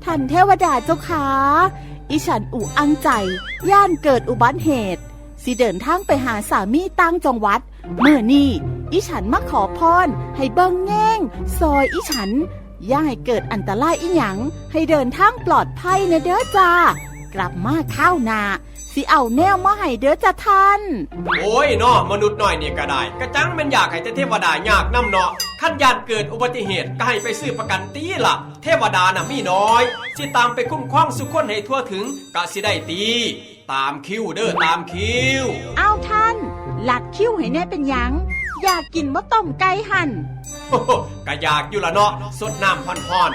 ທ່ານເທວະດາເຈົ້າຂ້າ, ອີ່ສັນອຸອັ່ງໃຈ ຢ້ານເກີດອຸບັດເຫດ ຊິເດີນທາງໄປຫາສາມີຕ່າງຈັງຫວັດ. ມື້ນີ້ ອີ່ສັນມາຂໍພອນໃຫ້ເບິ່ງແຍງຊ່ອຍອີ່ສັນ, ຢ່າໃຫ້ເກີດອັນຕະລາຍອີ່ຫຍັງ, ໃຫ້ເດີນທາງປອດໄພແດ່ເດີຈ້າ. ກັບມາຄາວໜ້າ ຊິເອົາແນວມາໃຫ້ເດີຈ້າທ່ານ. ໂອ້ຍເນາະ, ມະນຸດນ້ອຍນີ້ກໍໄດ້ ກະຈັ່ງແມ່ນຢາກໃຫ້ແຕ່ເທວະດາຍາກນຳເນາະ. ຄັນຢ້ານເກີດອຸບັດຕິເຫດ ກໍໃຫ້ໄປຊື້ປະກັນຕິລະ. ເທວະດານະມີນ້ອຍ, ຊິຕາມໄປຄຸ້ມຄອງສູ່ຄົນໃຫ້ທົ່ວເຖິງ ກະຊິໄດ້ຕິ. ຕາມຄິວເດີ, ຕາມຄິວ. ອ້າວທ່ານ, ລັດຄິວໃຫ້ແດ່ເປັນຫຍັງ? ຢາກກິນບໍ່ຕົ້ມໄກ່ຫັ້ນ. ກະຢາກຢູ່ລະເນາະ, ສົດນ້ຳຮ້ອນ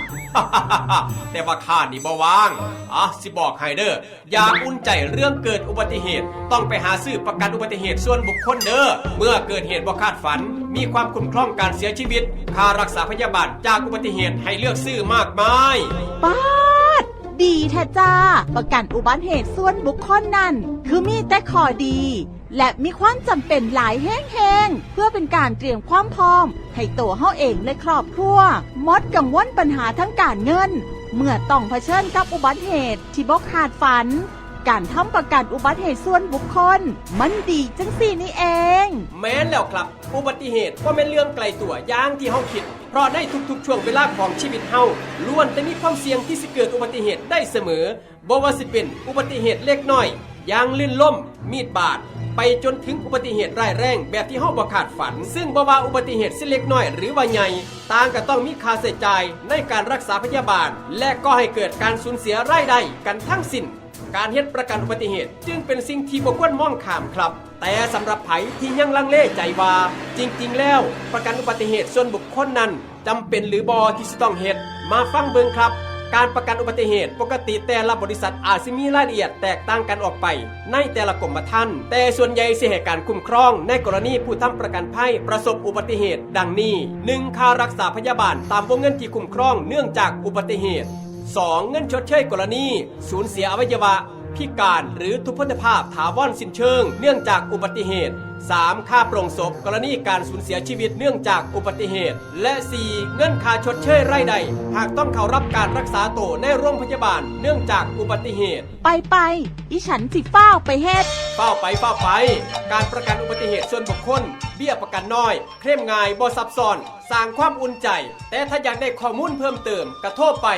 ໆ. ແຕ່ວ່າຂ້ານີ້ບໍ່ວ່າງ. ອະ, ຊິບອກໃຫ້ເດີ. ຢ່າອຸ່ນໃຈເລື່ອງເກີດອຸບັດຕິເຫດ, ຕ້ອງໄປຫາຊື້ປະກັນອຸບັດຕິເຫດສ່ວນບຸກຄົນເດີ. ເມື່ອເກີດເຫດບໍ່ຄາດຝັນ, ມີຄວາມຄຸ້ມຄອງການເສຍຊີວິດ, ຄ່າລັກສາພະຍາບານຈາກອຸບັດຕິເຫດໃຫ້ເລືອກຊື້ມາກມາຍ. ປາດ! ດີແທ້ຈ້າ! ປະກັນອຸບັດເຫດສ່ວນບຸກຄົນນັ້ນ ຄືມີແຕ່ຂໍ້ດີ ແລະ ມີຄວາມຈຳເປັນຫຼາຍແຮງໆ ເພື່ອເປັນການຕຣຽມຄວາມພ້ອມໃຫ້ໂຕເຮົາເອງ ແລະ ຄອບຄົວ, ໝົດກັງວົນບັນຫາທາງການເງິນ ເມື່ອຕ້ອງຜະເຊີນກັບອຸບັດເຫດທີ່ບໍ່ຄາດຝັນ. ການທຳປະກັນອຸບັດເຫດສ່ວນບຸກຄົນ ມັນດີຈັ່ງຊີ້ນີ້ເອງ. ແມ່ນແລ້ວຄັບ, ອຸບັດຕິເຫດບໍ່ແມ່ນເລື່ອງໄກລຕົວຢ່າງທີ່ເຮົາຄິດ, ເພາະໃນທຸກໆຊ່ວງເວລາຂອງຊີວິດເຮົາ ລ້ວນແຕ່ມີຄວາມສ່ຽງທີ່ຊິເກີດອຸບັດຕິເຫດໄດ້ສະເໝີ. ບໍ່ວ່າຊິເປັນອຸບັດຕິເຫດເລັກນ້ອຍ ຢ່າງລື່ນລົ້ມ, ມີດບາດ, ໄປຈົນເຖິງອຸບັດຕິເຫດຮ້າຍແຮງແບບທີ່ເຮົາບໍ່ຄາດຝັນ. ຊຶ່ງບໍ່ວ່າອຸບັດຕິເຫດຊິເລັກນ້ອຍ ຫຼືວ່າໃຫຍ່, ຕ່າງກໍຕ້ອງມີຄ່າໃຊ້ຈ່າຍໃນການລັກສາພະຍາບານ ແລະ ກໍ່ໃຫ້ເກີດການສູນເສຍລາຍໄດ້ກັນທັງສິ້ນ. ການເຮັດປະກັນອຸບັດຕິເຫດຈຶ່ງເປັນສິ່ງທີ່ບໍ່ຄວນມອງຂ້າມຄັບ. ແຕ່ສຳລັບໃຜທີ່ຍັງລັງເລໃຈວ່າ ຈິງໆແລ້ວ ປະກັນອຸບັດຕິເຫດສ່ວນບຸກຄົນນັ້ນ ຈຳເປັນຫຼືບໍ່ທີ່ຊິຕ້ອງເຮັດ? ມາຟັງເບິ່ງຄັບ. ການປະກັນອຸບັດຕິເຫດປົກກະຕິແຕ່ລະບໍລິສັດອາດຊິມີລາຍລະອຽດແຕກຕ່າງກັນອອກໄປໃນແຕ່ລະກົມມະທັນ, ແຕ່ສ່ວນໃຫຍ່ຊິໃຫ້ການຄຸ້ມຄອງໃນກໍລະນີຜູ້ທຳປະກັນໄພປະສົບອຸບັດຕິເຫດ ດັ່ງນີ້: ໜຶ່ງ ຄ່າຮັກສາພະຍາບານຕາມວົງເງິນທີ່ຄຸ້ມຄອງເນື່ອງຈາກອຸບັດຕິເຫດ, ສອງ ເງິນຊົດເຊີຍກໍລະນີສູນເສຍອະໄວຍະວະ, ພິການ ຫຼື ທຸບພົນທະພາບຖາວອນສິ້ນເຊີງເນື່ອງຈາກອຸບັດຕິເຫດ, ສາມ ຄ່າໂປງສົບກໍລະນີການສູນເສຍຊີວິດເນື່ອງຈາກອຸບັດຕິເຫດ ແລະ ສີ່ ເງິນຄ່າຊົດເຊີຍລາຍໄດ້ຫາກຕ້ອງເຂົ້າຮັບການຮັກສາໂຕໃນໂຮງພະຍາບານເນື່ອງຈາກອຸບັດຕິເຫດ. ໄປໆ ອີ່ສັນຊິຟ້າວໄປເຮັດ. ຟ້າວໄປ, ຟ້າວໄປ. ການປະກັນອຸບັດຕິເຫດສ່ວນບຸກຄົນ, ເບ້ຍປະກັນນ້ອຍ, ເຄັມງ່າຍ, ບໍ່ຊັບຊ້ອນ, ສ້າງຄວາມອຸ່ນໃຈ. ແຕ່ຖ້າຢາກໄດ້ຂໍ້ມູນເພີ່ມເຕີມ, ກະໂທໄປ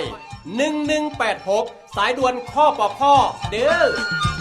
ໜຶ່ງໜຶ່ງແປດຫົກ ສາຍດ່ວນ ຄປພ ເດີ.